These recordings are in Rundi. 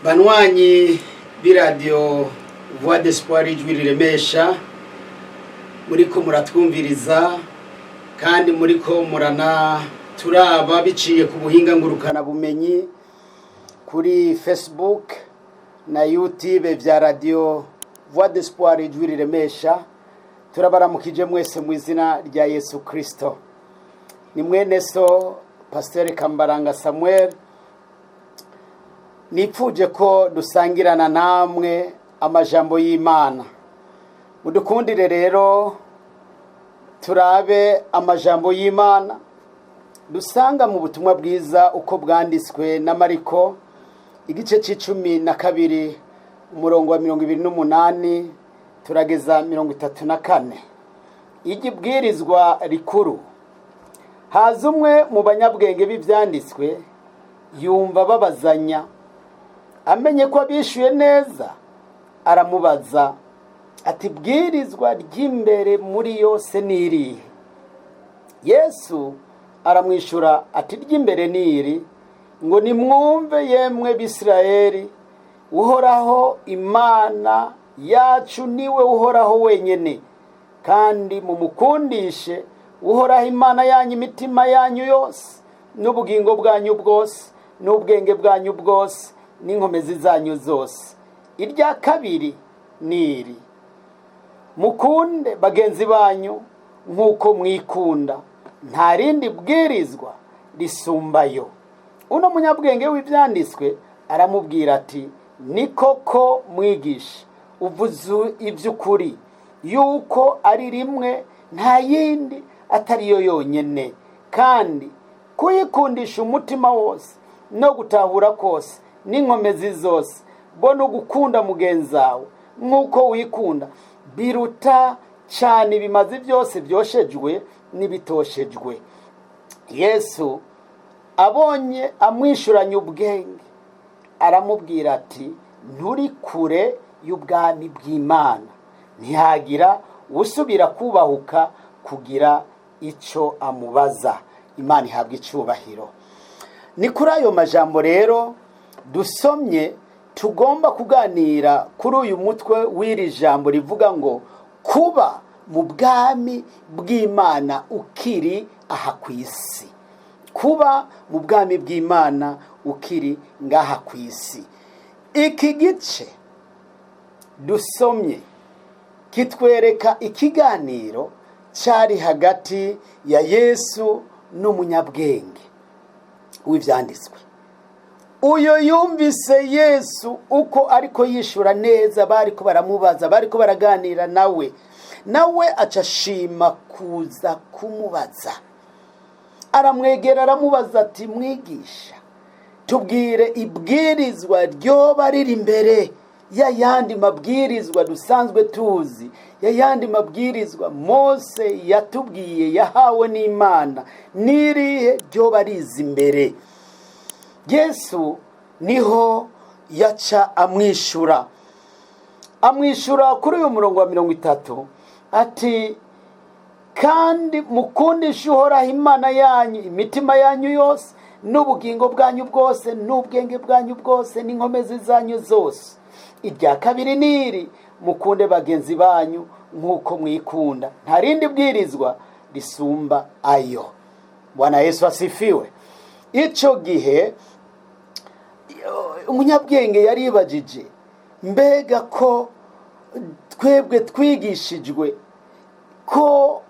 Banywanyi b'iradiyo Voix d'Espoir, Ijwi Riremesha, muriko muratwumviriza kandi muriko murana turaba biciye ku buhinga ngurukana bumenyi kuri Facebook na YouTube vya radio Voix d'Espoir, Ijwi Riremesha, turabaramukije mwese mu izina rya Yesu Kristo. Ni mwene so Pasiteri Kambaranga Samuel. Nipfuje ko dusangirana namwe amajambo y'Imana. Mudukundire rero turabe amajambo y'Imana dusanga mu butumwa bwiza uko bwanditswe na Mariko, igice c'12, umurongo wa 28 turageza 34. Igibwirizwa rikuru. Haza umwe mu banyabwenge b'ibyanditswe, yumva babazanya. Amenye ko abishyuye neza, aramubaza ati: "Bwirizwa ry'imbere muri yose ni irihe?" Yesu aramwishyura ati: "Ry'imbere ni iri ngo: 'Nimwumve yemwe Bisirayeli, Uhoraho Imana yacu niwe Uhoraho wenyine, kandi mumukundishe Uhoraho Imana yanyu imitima yanyu yose n'ubugingo bwanyu bwose n'ubwenge bwanyu bwose n'inkomezi zanyu zose.' Irya kabiri ni iri: Mukunde bagenzi banyu nk'uko mwikunda. Nta rindi bwirizwa risumbayo." Uno munyabwenge w'ibyanditswe aramubwira ati: "Ni koko mwigisha, uvuze iby'ukuri yuko ari rimwe, nta yindi atari yo yonyine, kandi kuyikundisha umutima wose no gutahura kose n'inkomezi zose, bo no gukunda mugenzi wawe nk'uko wikunda, biruta cyane ibimazi byose byoshejwe n'ibitoshejwe." Yesu abonye amwishyuranye ubwenge, aramubwira ati: "Nturi kure y'ubwami bw'Imana." Ntihagira usubira kubahuka kugira icyo amubaza. Imana ihabwa icyubahiro. Ni kuri ayo majambo rero dusomye tugomba kuganira kuri uyu mutwe w'iri jambo rivuga ngo: kuba mu bwami bw'Imana ukiri aha ku isi. Kuba mu bwami bw'Imana ukiri ngaha ku isi. Iki gice dusomye kitwereka ikiganiro cyari hagati ya Yesu n'umunyabwenge w'ibyanditswe. Uyo yumvise Yesu uko ariko yishura neza, bari ko baramubaza, bari ko baraganira nawe, nawe aca ashima kuza kumubaza. Aramwegera, aramubaza ati: "Mwigisha, tubwire ibwirizwa ryoba riri imbere y'ayandi mabwirizwa dusanzwe tuzi, y'ayandi mabwirizwa Mose yatubwiye yahawe n'Imana, n'irihe ryoba riza imbere?" Yesu niho yaca amwishyura, amwishyura kuri uyu murongo wa 30 ati: "Kandi mukundishe Uhoraho Imana yanyu imitima yanyu yose n'ubugingo bwanyu bwose n'ubwenge bwanyu bwose n'inkomezi zanyu zose. Irya kabiri ni iri: mukunde bagenzi banyu nk'uko mwikunda. Nta rindi bwirizwa risumba ayo." Bwana Yesu asifiwe. Icyo gihe umunyabwenge yaribagije: mbega ko twebwe twigishijwe ko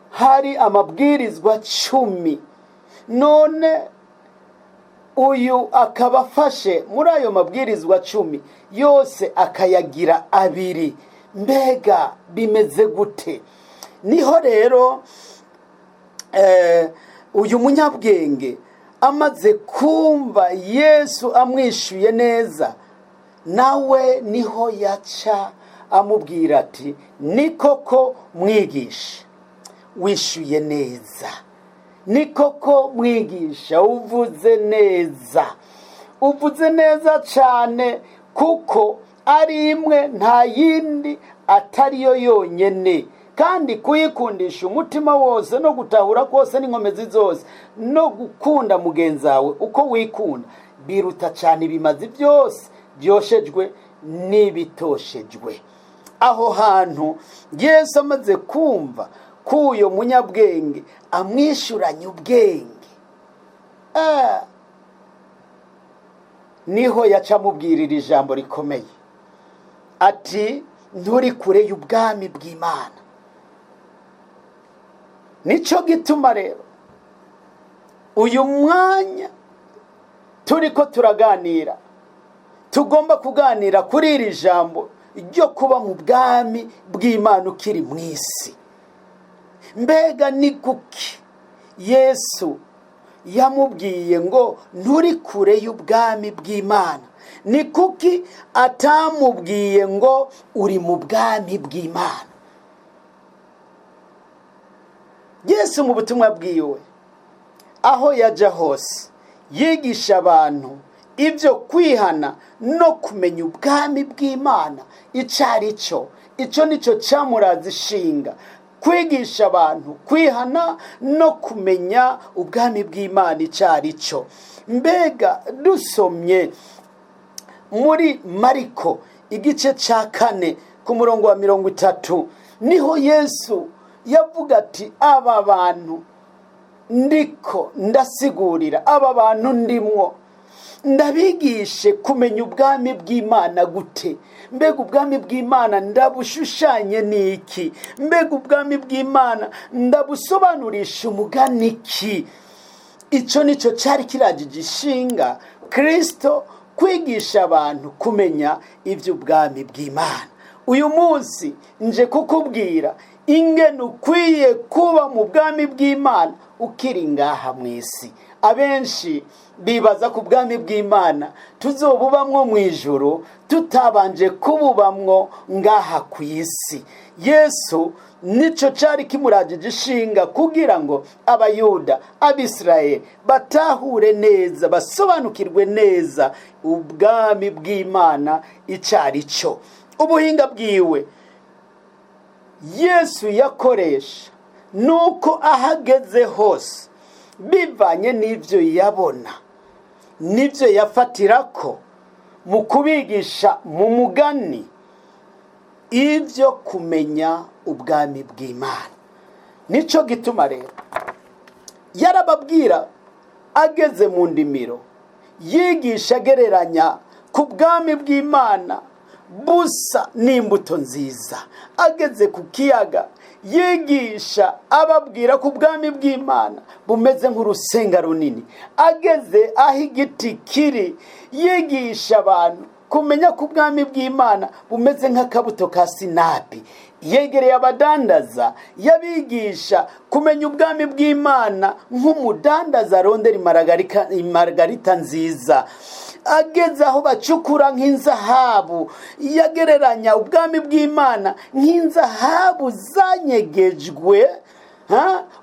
hari amabwirizwa 10, none uyu akaba afashe muri ayo mabwirizwa 10 yose akayagira abiri, mbega bimeze gute? Niho rero uyu munyabwenge amaze kumva Yesu amwishyuye neza, nawe niho yaca amubwira ati: "Ni koko mwigisha, wishyuye neza. Ni koko mwigisha, uvuze neza, uvuze neza cyane, kuko ari imwe, nta yindi atari yo yonyine, kandi kuyikundisha umutima wose no gutahura kose n'inkomezi zose no gukunda mugenzi wawe uko wikunda biruta cyane ibimazi byose." Byoshejwe n'ibitoshejwe. Aho hantu Yesu amaze kumva ko uyo munyabwenge amwishyuranye ubwenge, niho yaca amubwirira ijambo rikomeye ati: "Nturi kure y'ubwami bw'Imana." Nicyo gituma rero uyu mwanya turi ko turaganira, tugomba kuganira kuri iri jambo ryo kuba mu bwami bw'Imana ukiri mu isi. Mbega ni kuki Yesu yamubwiye ngo nturi kure y'ubwami bw'Imana? Ni kuki atamubwiye ngo uri mu bwami bw'Imana? Yesu mu butumwa bwiwe, aho yajya hose, yigisha abantu ibyo kwihana no kumenya ubwami bw'Imana icyo ari cyo. Icyo ni cyo cyamuraza ishinga, kwigisha abantu kwihana no kumenya ubwami bw'Imana icyo ari cyo. Mbega dusomye muri Mariko igice cya 4 ku murongo wa 30, niho Yesu yavuga ati: "Aba bantu ndiko ndasigurira, aba bantu ndimwo ndabigishe kumenya ubwami bw'Imana gute? Mbega ubwami bw'Imana ndabushushanye n'iki? Mbega ubwami bw'Imana ndabusobanurisha umugani ki?" Icyo nicyo cyari kiragije ishinga Kirisito, kwigisha abantu kumenya iby'ubwami bw'Imana. Uyu munsi nje kukubwira ingene ukwiye kuba mu bwami bw'Imana ukiri ngaha mu isi. Abenshi bibaza ku bwami bw'Imana tuzobubamwo mu ijuru tutabanje kububamwo ngaha ku isi. Yesu nicyo cyari kimuragije ishinga, kugira ngo Abayuda, Abisirayeli batahure neza, basobanukirwe neza ubwami bw'Imana icyo ari cyo. Ubuhinga bwiwe Yesu yakoresha nuko ahageze hose, bivanye n'ibyo yabona, n'ibyo yafatira ko mu kubigisha mu mugani ibyo kumenya ubwami bw'Imana. Nicyo gituma rero yarababwira ageze mu ndimiro, yigisha agereranya ku bwami bw'Imana busa n'imbuto nziza. Ageze ku kiyaga, yigisha ababwira ko ubwami bw'Imana bumeze nk'urusenga runini. Ageze aho igiti kiri, yigisha abantu kumenya ko ubwami bw'Imana bumeze nk'akabuto ka sinapi. Yegereye abadandaza, yabigisha kumenya ubwami bw'Imana nk'umudandaza arondera imaragarita nziza. Ageze aho bacukura nk'inzahabu, yagereranya ubwami bw'Imana nk'inzahabu zanyegejwe.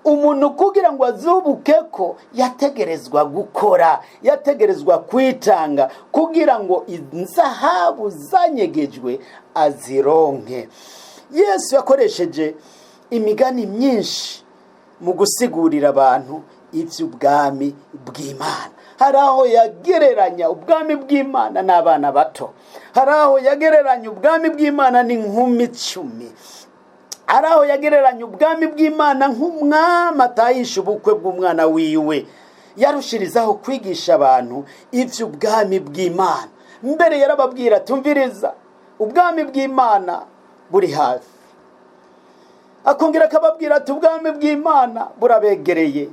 Umuntu kugira ngo azubuke ko yategerezwa gukora, yategerezwa kwitanga kugira ngo inzahabu zanyegejwe azironke. Yesu yakoresheje imigani myinshi mu gusigurira abantu iby'ubwami bw'Imana. Hari aho yagereranya ubwami bw'Imana n'abana bato, hari aho yagereranya ubwami bw'Imana n'inkumi 10, hari aho yagereranya ubwami bw'Imana nk'umwami atahisha ubukwe bw'umwana wiwe. Yarushirizaho kwigisha abantu iby'ubwami bw'Imana. Mbere yarababwira: "Tumviriza, ubwami bw'Imana buri hafi." Akongera akababwira ati: "Ubwami bw'Imana burabegereye."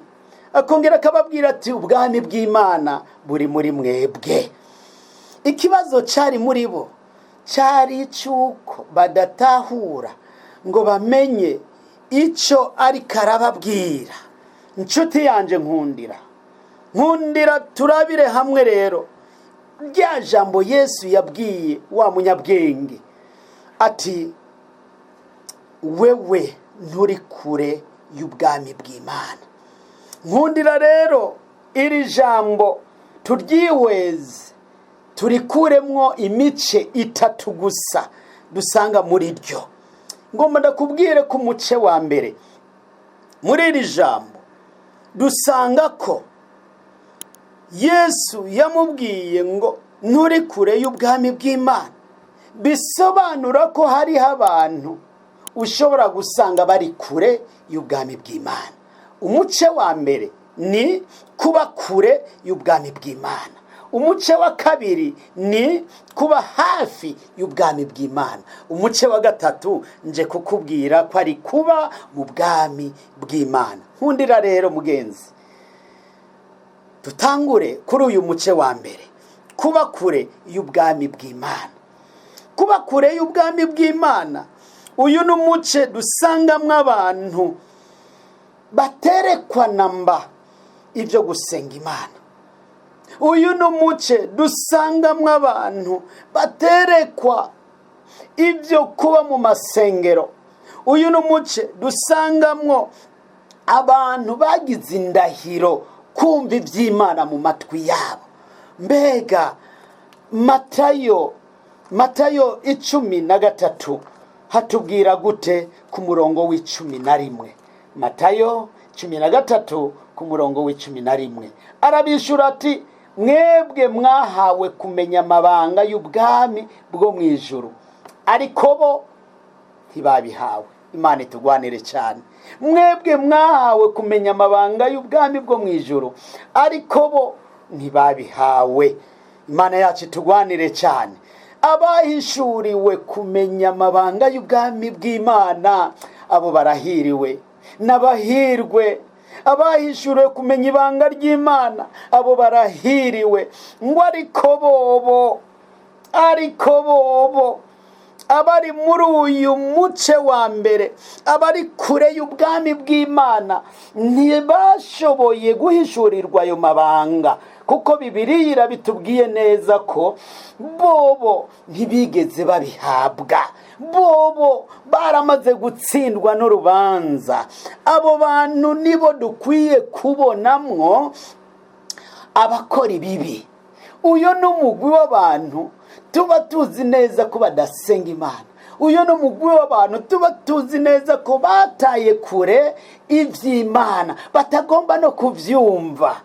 Akongera akababwira ati: "Ubwami bw'Imana buri muri mwebwe." Ikibazo cyari muri bo cyari icy'uko badatahura ngo bamenye icyo ariko arababwira. Inshuti yanjye, nkundira, nkundira turabire hamwe rero rya jambo Yesu yabwiye wa munyabwenge ati: "Wewe nturi kure y'ubwami bw'Imana." Nkundira rero iri jambo turyihweze, turikuremwo imice itatu gusa dusanga muri ryo. Ngomba ndakubwire ko umuce wa mbere muri iri jambo dusanga ko Yesu yamubwiye ngo Nturi kure y'ubwami bw'Imana. Bisobanura ko hariho abantu ushobora gusanga bari kure y'ubwami bw'Imana. Umuce wa mbere ni kuba kure y'ubwami bw'Imana. Umuce wa kabiri ni kuba hafi y'ubwami bw'Imana. Umuce wa gatatu nje kukubwira ko ari kuba mu bwami bw'Imana. Nkundira rero mugenzi, dutangure kuri uyu muce wa mbere, kuba kure y'ubwami bw'Imana. Kuba kure y'ubwami bw'Imana, uyu ni umuce dusangamwo abantu baterekwa na mba ibyo gusenga Imana. Uyu ni umuce dusangamwo abantu baterekwa ibyo kuba mu masengero. Uyu ni umuce dusangamwo abantu bagize indahiro kumva iby'Imana mu matwi yabo. Mbega Matayo 13 hatubwira gute ku murongo w'11? Matayo 13 ku murongo w'11 arabishura ati: mwebwe mwahawe kumenya amabanga y'ubwami bwo mu ijuru, ariko bo ntibabihawe. Imana itugwanire cyane. Mwebwe mwahawe kumenya amabanga y'ubwami bwo mu ijuru, ariko bo ntibabihawe. Imana yacu itugwanire cyane. Abahishuriwe kumenya amabanga y'ubwami bw'Imana, abo barahiriwe n'abahirwe. Abahishuriwe kumenya ibanga ry'Imana, abo barahiriwe. Ngo ariko bobo abari muri uyu muce wa mbere, abari kure y'ubwami bw'Imana, ntibashoboye guhishurirwa ayo mabanga, kuko Bibiliya irabitubwiye neza ko bobo ntibigeze babihabwa. Bobo baramaze gutsindwa n'urubanza. Abo bantu nibo dukwiye kubonamwo abakora ibibi. Uyu ni umugwi w'abantu tuba tuzi neza ko badasenga Imana. Uyu ni umugwi w'abantu tuba tuzi neza ko bataye kure iby'Imana, batagomba no kubyumva,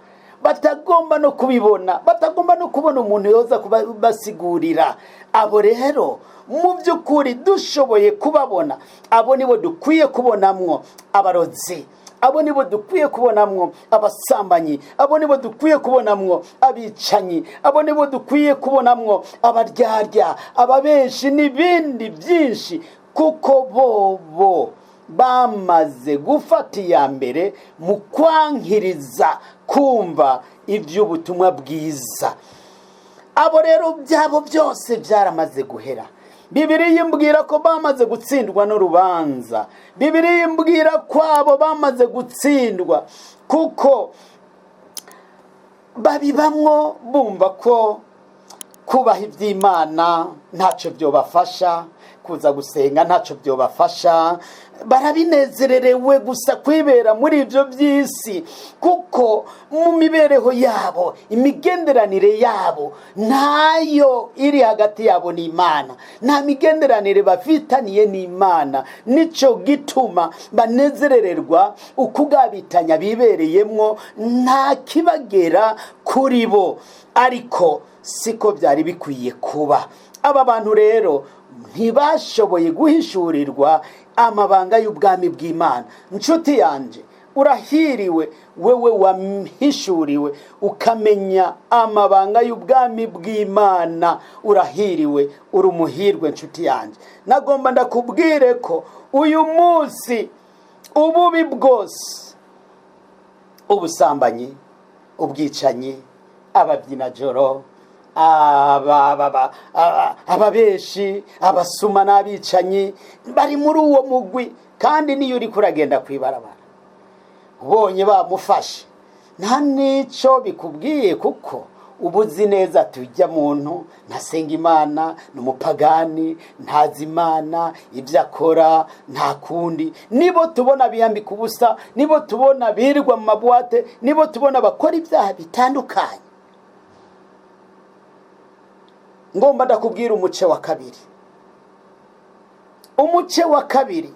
batagomba no kubibona, batagomba no kubona umuntu yoza kubasigurira. Abo rero mu by'ukuri dushoboye kubabona, abo nibo dukwiye kubonamwo abarozi, abo nibo dukwiye kubonamwo abasambanyi, abo nibo dukwiye kubonamwo abicanyi, abo nibo dukwiye kubonamwo abaryarya, ababeshi n'ibindi byinshi, kuko bobo bamaze gufata iya mbere mu kwankiriza kumva iby'ubutumwa bwiza. Abo rero byabo byose byaramaze guhera. Bibiliya imbwira ko bamaze gutsindwa n'urubanza. Bibiliya imbwira ko abo bamaze gutsindwa, kuko babibamwo bumva ko kubaha iby'Imana ntacyo byobafasha, kuza gusenga ntacyo byobafasha, barabinezererewe gusa kwibera muri ibyo by'isi, kuko mu mibereho yabo, imigenderanire yabo ntayo iri hagati yabo n'Imana, nta migenderanire bafitaniye n'Imana. Nicyo gituma banezerererwa ukugabitanya bibereyemwo, nta kibagera kuri bo. Ariko siko byari bikwiye kuba. Aba bantu rero ntibashoboye guhishurirwa amabanga y'ubwami bw'Imana. Nshuti yanje, urahiriwe wewe wahishuriwe ukamenya amabanga y'ubwami bw'Imana. Urahiriwe, uri umuhirwe nshuti yanje. Nagomba ndakubwire ko uyu munsi ububi bwose, ubusambanyi, ubwicanyi, ababyinajoro, ababeshi, abasuma n'abicanyi bari muri uwo mugwi. Kandi niyo uri kuragenda kwibarabara ubonye bamufashe, nta n'icyo bikubwiye, kuko ubuzi neza tujya muntu ntasenga Imana, ni umupagani, ntazi Imana, ibyo akora nta kundi. Nibo tubona biyambika ubusa, nibo tubona birirwa mu mabuwate, nibo tubona bakora ibyaha bitandukanye. Ngomba ndakubwira umuce wa kabiri. Umuce wa kabiri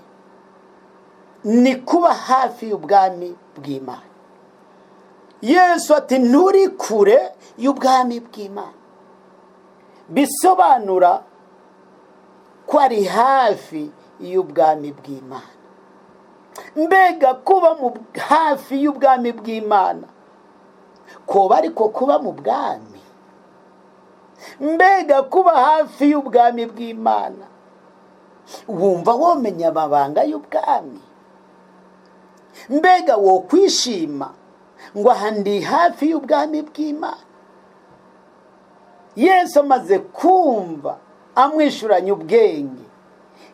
ni kuba hafi y'ubwami bw'Imana. Yesu ati nturi kure y'ubwami bw'Imana. Bisobanura ko ari hafi y'ubwami bw'Imana. Mbega kuba mu hafi y'ubwami bw'Imana koba ariko kuba mu bwami? Mbega kuba hafi y'ubwami bw'Imana, wumva womenya amabanga y'ubwami? Mbega wokwishima ngo aha ndi hafi y'ubwami bw'Imana? Yesu amaze kumva amwishyuranye ubwenge,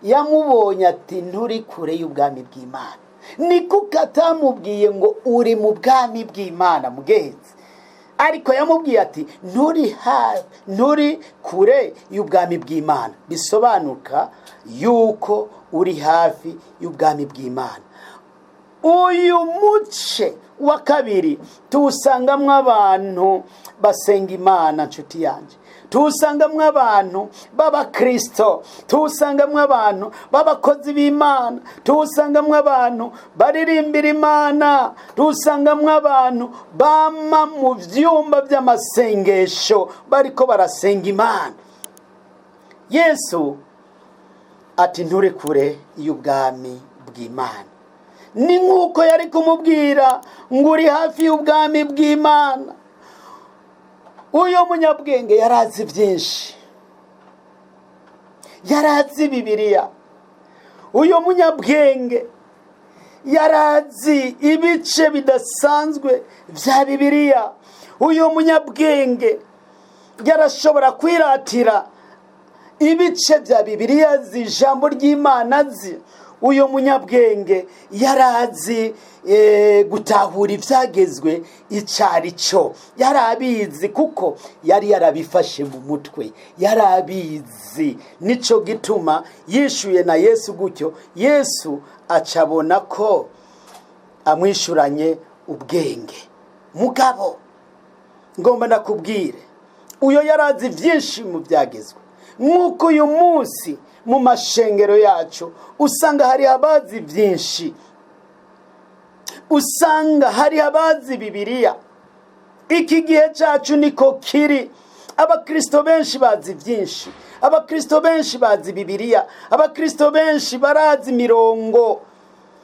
yamubonye ati nturi kure y'ubwami bw'Imana. Ni kuko atamubwiye ngo uri mu bwami bw'Imana mugenzi, ariko yamubwiye ati nturi hafi, nturi kure y'ubwami bw'Imana. Bisobanuka yuko uri hafi y'ubwami bw'Imana. Uyu muce wa kabiri tuwusangamo abantu basenga Imana, nshuti yanjye. Tuwusangamo abantu b'abakristo, tuwusangamo abantu b'abakozi b'Imana, tuwusangamo abantu baririmbira Imana, tuwusangamo abantu bama mu byumba by'amasengesho bariko barasenga Imana. Yesu ati nturi kure y'ubwami bw'Imana. Ni nk'uko yari kumubwira ngo uri hafi y'ubwami bw'Imana. Uyu munyabwenge yarazi byinshi, yarazi Bibiliya. Uyu munyabwenge yarazi ibice bidasanzwe bya Bibiliya. Uyu munyabwenge yarashobora kwiratira ibice bya Bibiliya azi, ijambo ry'Imana azi. Uyu munyabwenge yarazi gutahura ibyagezwe icari cyo, yarabizi kuko yari yarabifashe mu mutwe, yarabizi. Nico gituma yishuye na Yesu gutyo. Yesu acabona ko amwishyuranye ubwenge. Mugabo ngomba ndakubwire, uyo yarazi byinshi mu byagezwe. Nk'uko uyu munsi mu mashengero yacu usanga hari abazi byinshi, usanga hari abazi Bibiliya. Iki gihe cyacu niko kiri. Abakristo benshi bazi byinshi, abakristo benshi bazi Bibiliya, abakristo benshi barazi imirongo,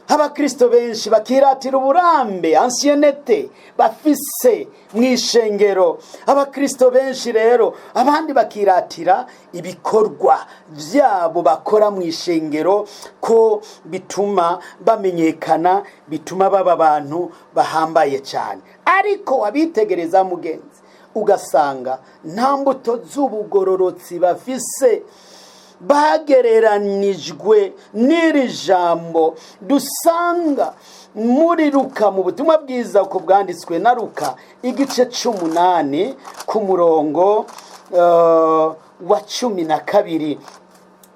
abakristo benshi bakiratira uburambe, anciennité bafise mu ishengero. Abakristo benshi rero abandi bakiratira ibikorwa byabo bakora mu ishengero, ko bituma bamenyekana, bituma baba abantu bahambaye cyane. Ariko wabitegereza mugenzi, ugasanga nta mbuto z'ubugororotsi bafise. Bagereranijwe n'iri jambo dusanga muri Luka, mu butumwa bwiza uko bwanditswe na Luka, igice c'umunani ku murongo wa 12.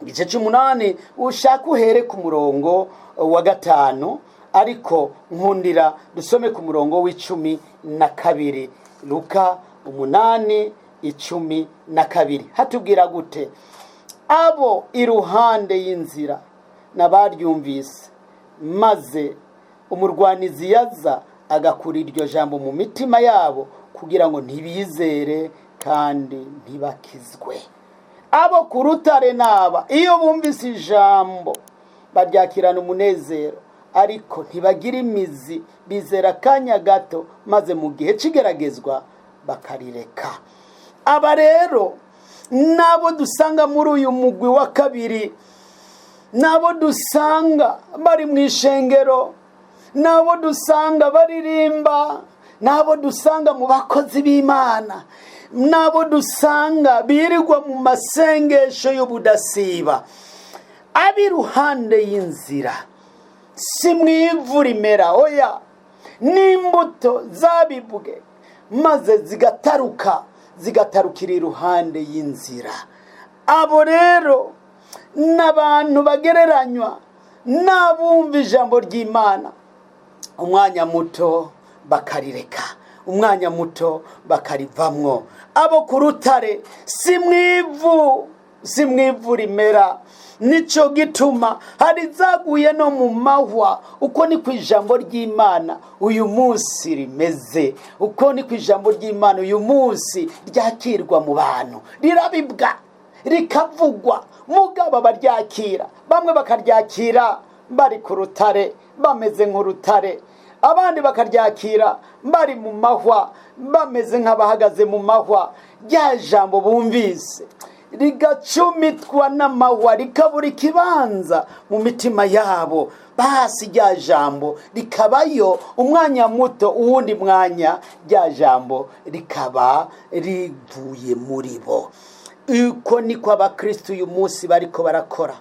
Igice c'umunani, ushaka uhere ku murongo wa 5, ariko nkundira dusome ku murongo w'12. Luka 8:12 hatubwira gute? Abo iruhande y'inzira n'abaryumvise, maze umurwanizi yaza agakura iryo jambo mu mitima yabo, kugira ngo ntibizere kandi ntibakizwe. Abo ku rutare n'aba, iyo bumvise ijambo baryakirana umunezero, ariko ntibagira imizi, bizera akanya gato, maze mu gihe cy'igeragezwa bakarireka. Aba rero nabo dusanga muri uyu mugwi wa kabiri, nabo dusanga bari mu ishengero, nabo dusanga baririmba, nabo dusanga mu bakozi b'Imana, nabo dusanga birirwa mu masengesho y'ubudasiba. Ab'iruhande y'inzira si mu ivu rimera, oya, n'imbuto zabibwe maze zigataruka, zigatarukira iruhande y'inzira. Abo rero n'abantu bagereranywa n'abumva ijambo ry'Imana umwanya muto bakarireka, umwanya muto bakarivamwo. Abo ku rutare si mu ivu Si mu ivu rimera. Nicyo gituma hari zaguye no mu mahwa. Uko ni ku ijambo ry'Imana uyu munsi rimeze, uko ni ku ijambo ry'Imana uyu munsi ryakirwa mu bantu, rirabibwa, rikavugwa, mugabo baryakira bamwe bakaryakira bari ku rutare, bameze nk'urutare, abandi bakaryakira bari mu mahwa, bameze nk'abahagaze mu mahwa. Rya jambo bumvise rigacumitwa n'amahwa, rikabura ikibanza mu mitima yabo. Basi rya jambo rikabayo umwanya muto, uwundi mwanya rya jambo rikaba rivuye muri bo. Uko niko abakristo uyu munsi bariko barakora,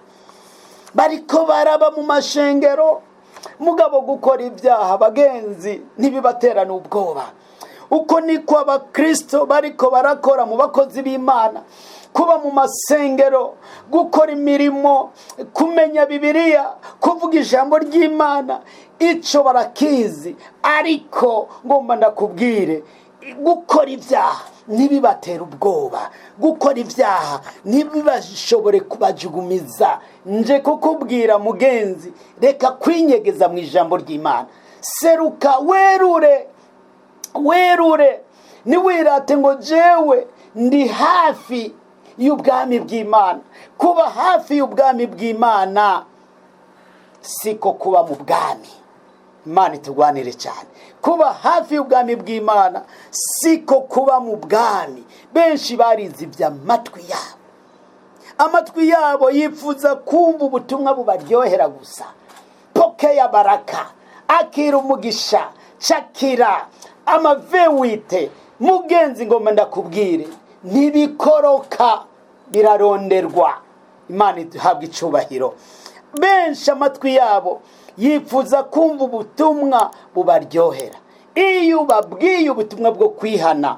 bariko baraba mu mashengero, mugabo gukora ibyaha, bagenzi, ntibibaterana ubwoba. Uko niko abakristo bariko barakora mu bakozi b'Imana, kuba mu masengero, gukora imirimo, kumenya Bibiliya, kuvuga ijambo ry'Imana, icyo barakizi, ariko ngomba ndakubwire, gukora ibyaha ntibibatera ubwoba, gukora ibyaha ntibibashobore kubajugumiza. Nje kukubwira mugenzi, reka kwinyegeza mu ijambo ry'Imana, seruka, werure, werure, ntiwirate ngo jewe ndi hafi y'ubwami bw'Imana. Kuba hafi y'ubwami bw'Imana siko kuba mu bwami. Imana itugwanire cyane. Kuba hafi y'ubwami bw'Imana siko kuba mu bwami. Benshi barizibye amatwi yabo, amatwi yabo yifuza kumva ubutumwa bubaryohera gusa. Pokea baraka, akira umugisha, cakira amavewite. Mugenzi, ngomba ndakubwire, ntibikoroka, biraronderwa. Imana ihabwa icubahiro. Benshi amatwi yabo yifuza kumva ubutumwa bubaryohera. Iyo ubabwiye ubutumwa bwo kwihana,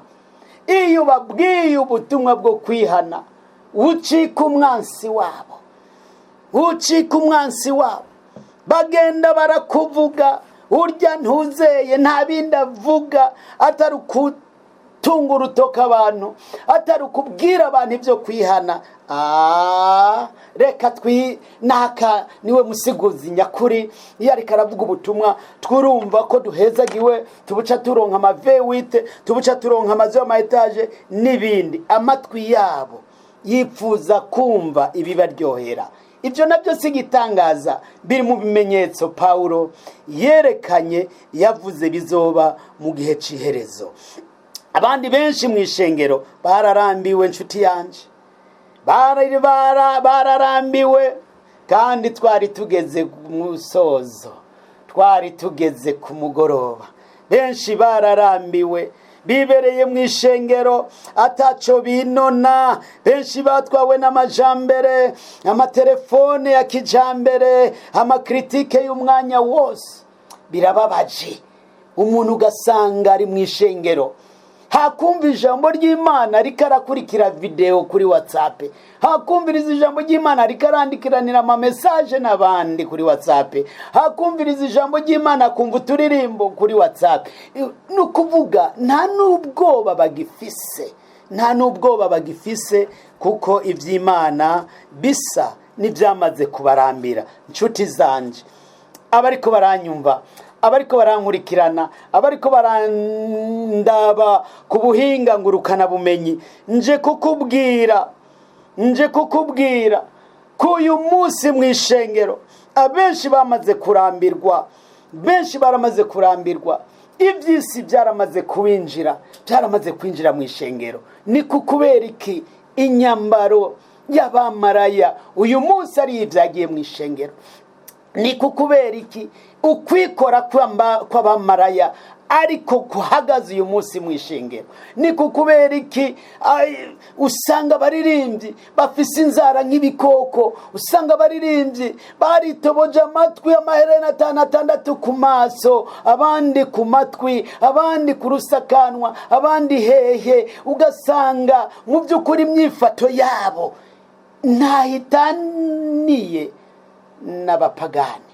iyo ubabwiye ubutumwa bwo kwihana, ucika umwansi wabo, ucika umwansi wabo. Bagenda barakuvuga, urya ntuzeye, nta bindi avuga atari ukutunga urutoka abantu, atari ukubwira abantu ibyo kwihana. Reka twi naka niwe musiguzi nyakuri. Iyo ariko aravuga ubutumwa, twurumva ko duhezagiwe, tubuca turonka amavewite, tubuca turonka amazu y'ama etaje n'ibindi. Amatwi yabo yifuza kumva ibibaryohera. Ibyo nabyo si igitangaza, biri mu bimenyetso Pawulo yerekanye, yavuze bizoba mu gihe cy'iherezo. Abandi benshi mu ishengero bararambiwe, inshuti yanjye, bararambiwe, kandi twari tugeze ku musozo, twari tugeze ku mugoroba. Benshi bararambiwe, bibereye mu ishengero ataco binona. Benshi batwawe n'amajambere, amatelefone ya kijambere, amakritike y'umwanya wose. Birababaje, umuntu ugasanga ari mu ishengero, hakumva ijambo ry'Imana ariko arakurikira videwo kuri WhatsApp, hakumviriza ijambo ry'Imana ariko arandikiranira amamesaje n'abandi kuri WhatsApp, hakumviriza ijambo ry'Imana akumva uturirimbo kuri WhatsApp. Ni ukuvuga nta n'ubwoba bagifise, nta n'ubwoba bagifise, kuko iby'Imana bisa n'ibyamaze kubarambira. Inshuti zanje, abariko baranyumva, abariko barankurikirana, abariko barandaba ku buhinga ngurukana bumenyi, nje kukubwira, nje kukubwira ko uyu munsi mu ishengero abenshi bamaze kurambirwa, benshi baramaze kurambirwa, iby'isi byaramaze kubinjira, byaramaze kwinjira mu ishengero. Ni kukubera iki inyambaro y'abamaraya uyu munsi ari ibyagiye mu ishengero? Ni kukubera iki ukwikora kw'abamaraya ariko kuhagaze uyu munsi mu ishengero? Ni kukubera iki usanga abaririmbyi bafise inzara nk'ibikoko, usanga abaririmbyi baritoboje amatwi, amaherena atanu, atandatu ku maso, abandi ku matwi, abandi ku rusakanwa, abandi hehe, ugasanga mu by'ukuri imyifato yabo ntahitaniye n'abapagani?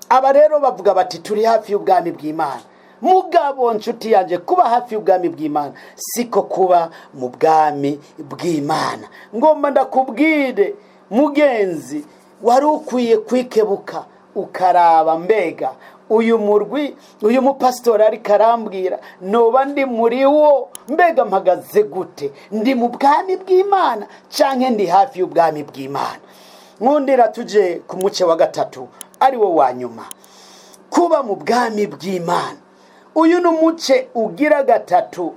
Aba rero bavuga bati turi hafi y'ubwami bw'Imana, Mugabo nshuti yanjye, kuba hafi y'ubwami bw'Imana siko kuba mu bwami bw'Imana. Ngomba ndakubwire mugenzi, wari ukwiye kwikebuka ukaraba, mbega uyu murwi, uyu mupasitori ariko arambwira, noba ndi muri wo? Mbega mpagaze gute? Ndi mu bwami bw'Imana canke ndi hafi y'ubwami bw'Imana? Nkundira tuje ku muce wa gatatu, ari wo wa nyuma, kuba mu bwami bw'Imana. Uyu ni umuce ugira gatatu.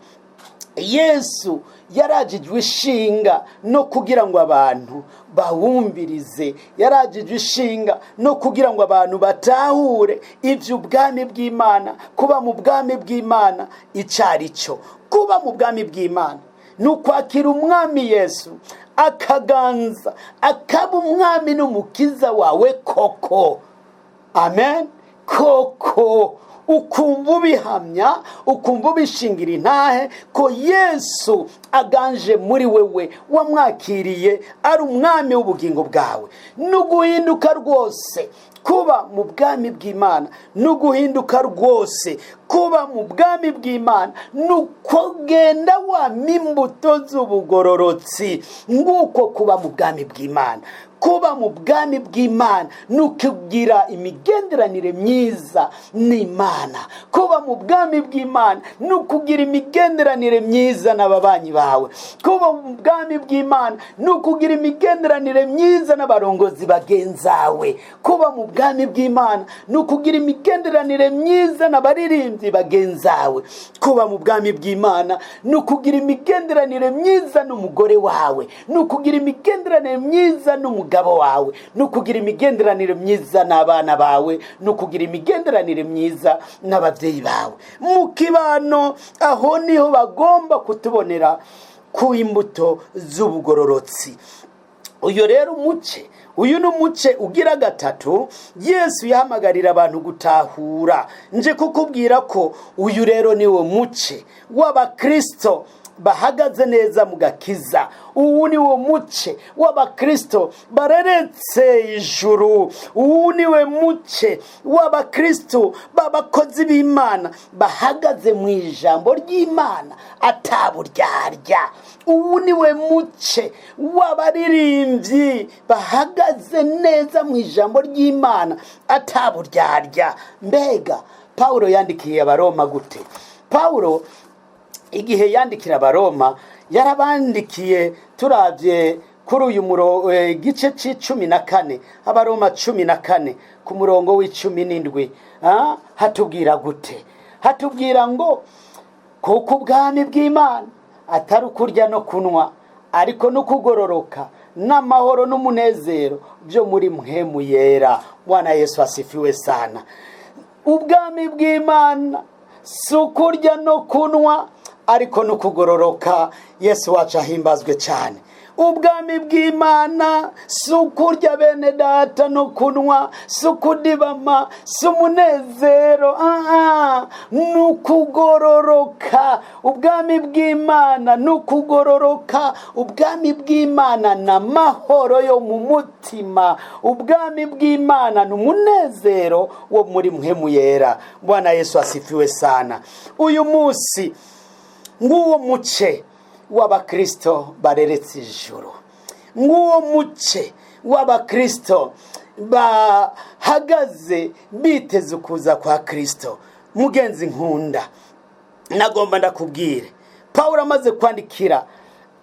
Yesu yarajijwe ishinga no kugira ngo abantu bawumvirize, yarajijwe ishinga no kugira ngo abantu batahure iby'ubwami bw'Imana, kuba mu bwami bw'Imana icyo ari cyo. Kuba mu bwami bw'Imana ni ukwakira umwami Yesu akaganza, akaba umwami n'umukiza wawe koko. Amen. Koko ukumva ubihamya, ukumva ubishingira intahe ko Yesu aganje muri wewe, wamwakiriye ari umwami w'ubugingo bwawe. Ni uguhinduka rwose. Kuba mu bwami bw'Imana ni uguhinduka rwose. Kuba mu bwami bw'Imana ni ukugenda wama imbuto z'ubugororotsi. Nguko kuba mu bwami bw'Imana. Kuba mu bwami bw'Imana ni ukugira imigenderanire myiza n'Imana. Kuba mu bwami bw'Imana ni ukugira imigenderanire myiza n'ababanyi bawe. Kuba mu bwami bw'Imana ni ukugira imigenderanire myiza n'abarongozi bagenzawe. Kuba mu bwami bw'Imana ni ukugira imigenderanire myiza n'abaririmbyi bagenzawe. Kuba mu bwami bw'Imana ni ukugira imigenderanire myiza n'umugore wawe, ni ukugira imigenderanire myiza n'umugabo wawe, ni ukugira imigenderanire myiza n'abana bawe, ni ukugira imigenderanire myiza n'ababyeyi bawe mu kibano. Aho niho bagomba kutubonera ku imbuto z'ubugororotsi. Uyu rero umuce, uyu ni umuce ugira gatatu Yesu yahamagarira abantu gutahura. Nje kukubwira ko uyu rero ni wo muce w'abakristo bahagaze neza mu gakiza. Ubu ni wo muce w'abakristo bareretse ijuru. Ubu ni we muce w'abakristo b'abakozi b'Imana bahagaze mu ijambo ry'Imana ataburyarya. Ubu ni we muce w'abaririmbyi bahagaze neza mu ijambo ry'Imana ataburyarya. Mbega Pawulo yandikiye Abaroma gute? Pawulo igihe yandikira Abaroma yarabandikiye, turabye kuri uyu gice c'14, Abaroma 14 ku murongo w'17, hatubwira gute? Hatubwira ngo kuko ubwami bw'Imana atari ukurya no kunywa, ariko no kugororoka n'amahoro n'umunezero byo muri Mpwemu Yera. Bwana Yesu asifiwe sana. Ubwami bw'Imana si ukurya no kunywa, ariko no kugororoka. Yesu wacu ahimbazwe cyane. Ubwami bw'Imana si ukurya, bene data, no kunywa, si ukudibama, si umunezero, ni ukugororoka. Ubwami bw'Imana ni ukugororoka. Ubwami bw'Imana ni amahoro yo mu mutima. Ubwami bw'Imana ni umunezero wo muri Mpwemu Yera. Bwana Yesu asifiwe sana. Uyu munsi nguwo muce w'abakristo bareretse ijuru, nguwo muce w'abakristo bahagaze biteze ukuza kwa Kristo. Mugenzi nkunda, nagomba ndakubwire, Pawulo amaze kwandikira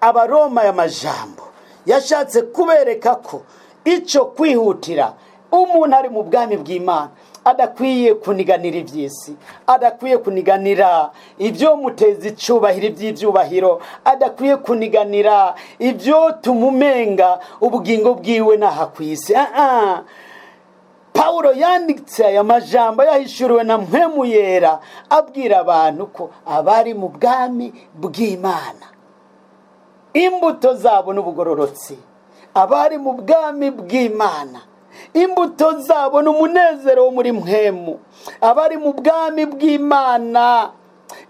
Abaroma aya majambo, yashatse kubereka ko icyo kwihutira umuntu ari mu bwami bw'Imana adakwiye kuniganira iby'isi, adakwiye kuniganira ibyo muteza icyubahiro, iby'ibyubahiro, adakwiye kuniganira ibyo tumumenga ubugingo bwiwe n'aha ku isi. Pawulo yanditse aya majambo yahishuriwe na Mpwemu Yera, abwira abantu ko abari mu bwami bw'Imana imbuto zabo n'ubugororotsi, abari mu bwami bw'Imana imbuto zabo ni umunezero wo muri Mpwemu, abari mu bwami bw'Imana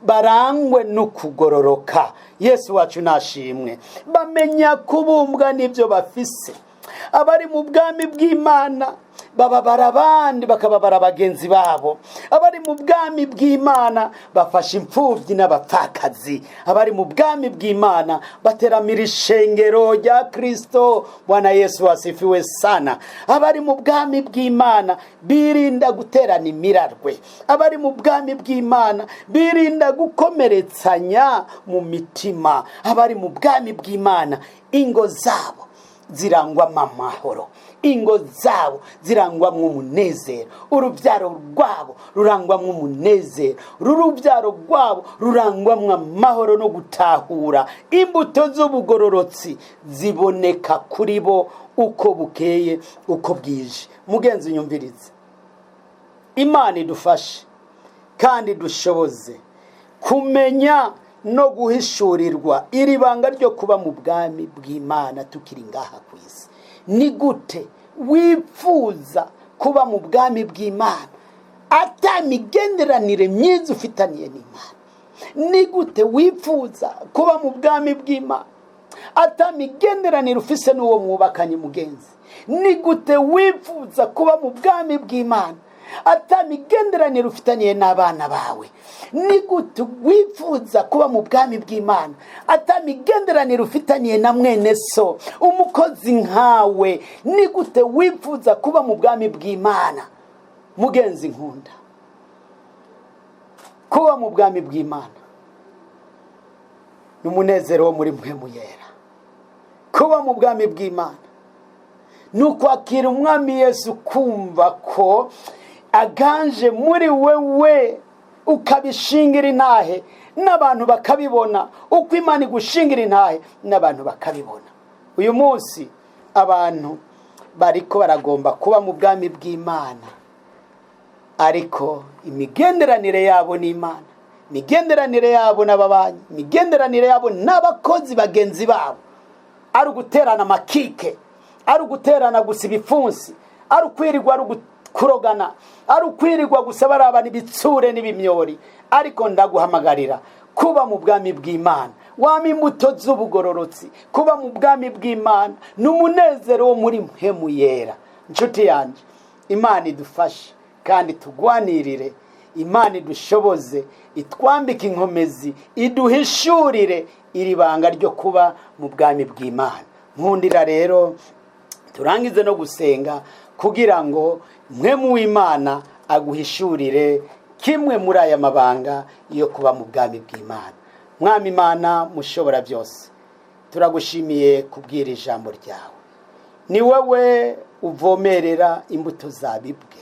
barangwe no kugororoka. Yesu wacu nashimwe. Bamenya kubumbwa n'ibyo bafise. Abari mu bwami bw'Imana Bababara abandi, bakababara bagenzi babo. Abari mu bwami bw'Imana bafasha imfubyi n'abapfakazi. Abari mu bwami bw'Imana bateramira ishengero rya Kristo. Bwana Yesu wasifiwe sana. Abari mu bwami bw'Imana birinda guterana imirarwe. Abari mu bwami bw'Imana birinda gukomeretsanya mu mitima. Abari mu bwami bw'Imana ingo zabo zirangwamo amahoro, ingo zabo zirangwamo umunezero, urubyaro rwabo rurangwamo umunezero, urubyaro rwabo rurangwamo amahoro no gutahura. Imbuto z'ubugororotsi ziboneka kuri bo uko bukeye uko bwije. Mugenzi unyumvirize, Imana idufashe kandi dushoboze kumenya no guhishurirwa iri banga ryo kuba mu bwami bw'Imana tukiri ngaha ku isi. Ni gute wifuza kuba mu bwami bw'Imana ata migenderanire myiza ufitaniye n'Imana? Ni gute wifuza kuba mu bwami bw'Imana ata migenderanire ufise n'uwo mwubakanye mugenzi? Ni gute wifuza kuba mu bwami bw'Imana ata migenderanire ufitaniye n'abana bawe? Ni gute wifuza kuba mu bwami bw'Imana ata migenderanire ufitaniye na mwene so umukozi nkawe? Ni gute wifuza kuba mu bwami bw'Imana? Mugenzi nkunda, kuba mu bwami bw'Imana ni umunezero wo muri mpwemu yera. Kuba mu bwami bw'Imana ni ukwakira umwami Yesu, kumva ko aganje muri wewe, ukabishingira intahe n'abantu bakabibona. Uko Imana igushingira intahe n'abantu bakabibona. Uyu munsi abantu bariko baragomba kuba mu bwami bw'Imana, ariko imigenderanire yabo n'Imana, imigenderanire yabo n'ababanyi, imigenderanire yabo n'abakozi bagenzi babo ari uguterana amakike, ari uguterana gusa ibipfunsi, ari ukwirirwa, ari kurogana, ari ukwirirwa gusa barabana ibitsure n'ibimyori. Ariko ndaguhamagarira kuba mu bwami bw'Imana wama imbuto z'ubugororotsi. Kuba mu bwami bw'Imana ni umunezero wo muri mpwemu yera. Inshuti yanjye, Imana idufashe kandi tugwanirire. Imana idushoboze, itwambike inkomezi, iduhishurire iri banga ryo kuba mu bwami bw'Imana. Nkundira rero turangize no gusenga kugira ngo mpwemu w'Imana aguhishurire kimwe muri aya mabanga yo kuba mu bwami bw'Imana. Mwami Imana mushobora byose, turagushimiye kubwira ijambo ryawe. Ni wowe uvomerera imbuto zabibwe.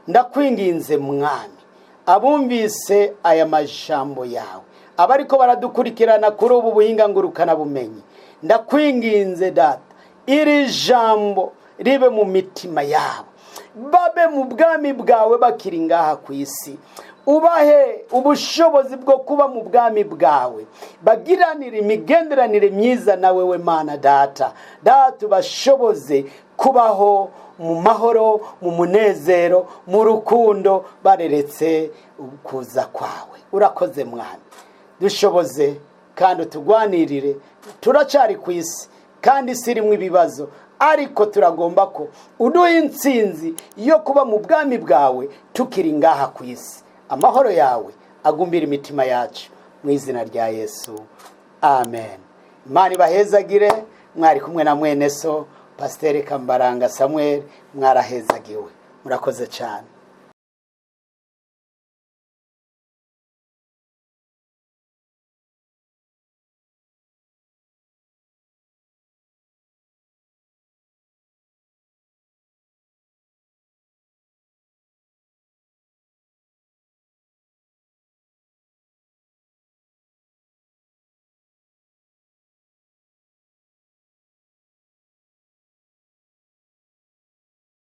Ndakwinginze Mwami, abumvise aya majambo yawe, abariko baradukurikirana kuri ubu buhinga ngurukana bumenyi, ndakwinginze Data, iri jambo ribe mu mitima yabo, babe mu bwami bwawe bakiri ngaha ku isi. Ubahe ubushobozi bwo kuba mu bwami bwawe, bagiranire imigenderanire myiza na wewe Mana Data. Data, ubashoboze kubaho mu mahoro, mu munezero, mu rukundo, bareretse kuza kwawe. Urakoze Mwami, dushoboze kandi utugwanirire. Turacari ku isi kandi isi irimo ibibazo, ariko turagomba ko uduha intsinzi yo kuba mu bwami bwawe tukiri ngaha ku isi. Amahoro yawe agumbira imitima yacu, mu izina rya Yesu, amen. Imana ibahezagire. Mwari kumwe na mwene so Pasiteri Kambaranga Samuel. Mwarahezagiwe, murakoze cyane.